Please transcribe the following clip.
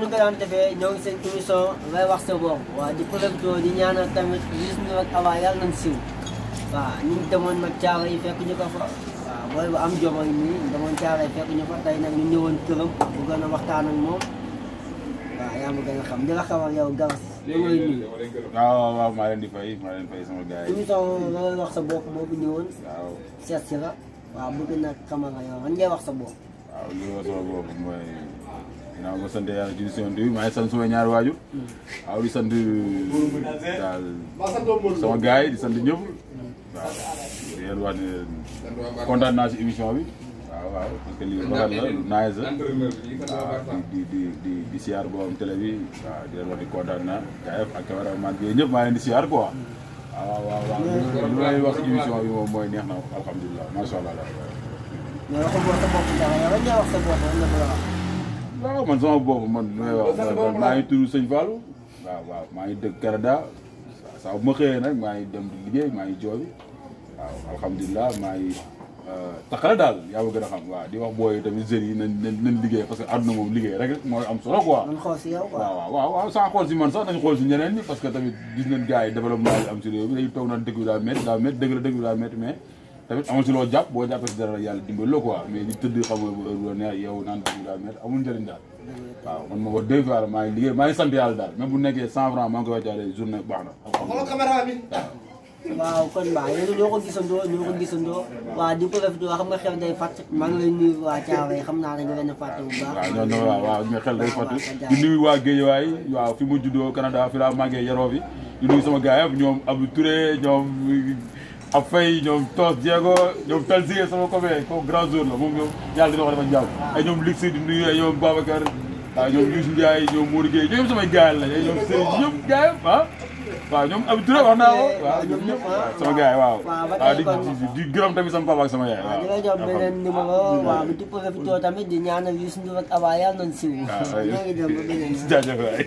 ni ko daan defee ñoo ngi seen émission ngay wax sa bopp waaw di profité di ñaanal tamit Youssou Ndour ak Aba yàlla nañ siiw waaw ñu ngi demoon nag caaro yi fekk ñu ko fa waaw booy bu am jom ak nii demoon caaro yi fekk ñu fa tey nag ñu ñëwoon këram bëggoon a waxtaan ak moom waaw yaa ma gën a xam di la xamal yow Garas ñu ngi lay nuyu. waaw maa leen di fay sama gars yi. émission la ngay wax sa bopp moo fi ñëwoon. waaw seet si la waaw bëgg nag xamal nga yow man ngay wax sa bopp. waaw li ma sama bopp mooy dinaa ko sant yàlla ci sant bi maa ngi sant suma ñaari waajur. waaw di sant daal sama gars yi di sant ñëpp. waaw di leen wax ne kontaan naa si émission bi. waaw parce que lii rafet la lu naaj la waaw di siyaar boo am télé bi waaw di leen wax di kontaan naa KF ak cameraman bi ñëpp maa leen di siyaar quoi. waaw li may wax si émission bi moom mooy neex na alhamdulilah macha allah. mais waxul wax sa bopp dara yow lan ngay wax sa bopp lan la bëgg a wax. waaw man sama bopp man li may wax maa ngi tudd Sëñ Fallou waaw maa ngi dëkk Canada saa bu ma xëyee nag maa ngi dem di liggéey maa ngi joobi waaw alhamdulilah maa ngi taxale daal yaa ma gën a xam waaw di wax booy tamit jeunes yi nañ liggéey parce que àdduna moom liggéey rek mooy am solo quoi. man xool si yow quoi waaw sans xool si man sax nañ xool si ñeneen ñi parce que tamit gis nañ gars yi développement yi am si réew mi dañuy toog naan dëkk bi daa métti dëgg la dëkk bi daa métti mais tamit amul si loo jàpp boo jàppee si dara yàlla dimbali la quoi mais di tëdd xam nga heure bu neex yow naan dëkk bi daa métti amul njëriñ daal waaw man moom wax dëgg yàlla maa ngi liggéey maa ngi sant yàlla daal même bu nekkee 100 francs maa ngi koy wàccaale journée baax na waaw kon baax yéen ñoo ko gisandoo waaw di profité xam nga xel day fàtt maa ngi lay nuyu waa Thiaroye xam naa dañu leen a fàtte bu baax waaw nga xel day fàtt di nuyu waa Guédiawaye waaw fi mu juddoo Canada fi laa màggee yaroo fi di nuyu sama gars yëpp ñoom Abdou Touré ñoom ab Faye ñoom Toos Diego ñoom Talsir sama copain ko grand jour la moom ñoom yàlla dina ko defal jàmm ay ñoom Lixi di nuyu ay ñoom Babacar waaw ñoom Youssou Ndiaye ñoom Modou Gueye ñoom samay gars la ay ñoom Serigne ñoom gars yëpp waaw ñoom Abdou Touré wax naa ko waaw ñoom ñëpp sama gars yi waaw di gërëm tamit sama papa ak sama yaay waaw di nga jox beneen numéro waaw di profité tamit di ñaanal Youssou Ndour ak Aba yàlla nañ siiw ñoo ngi dem ba beneen jaajëf waay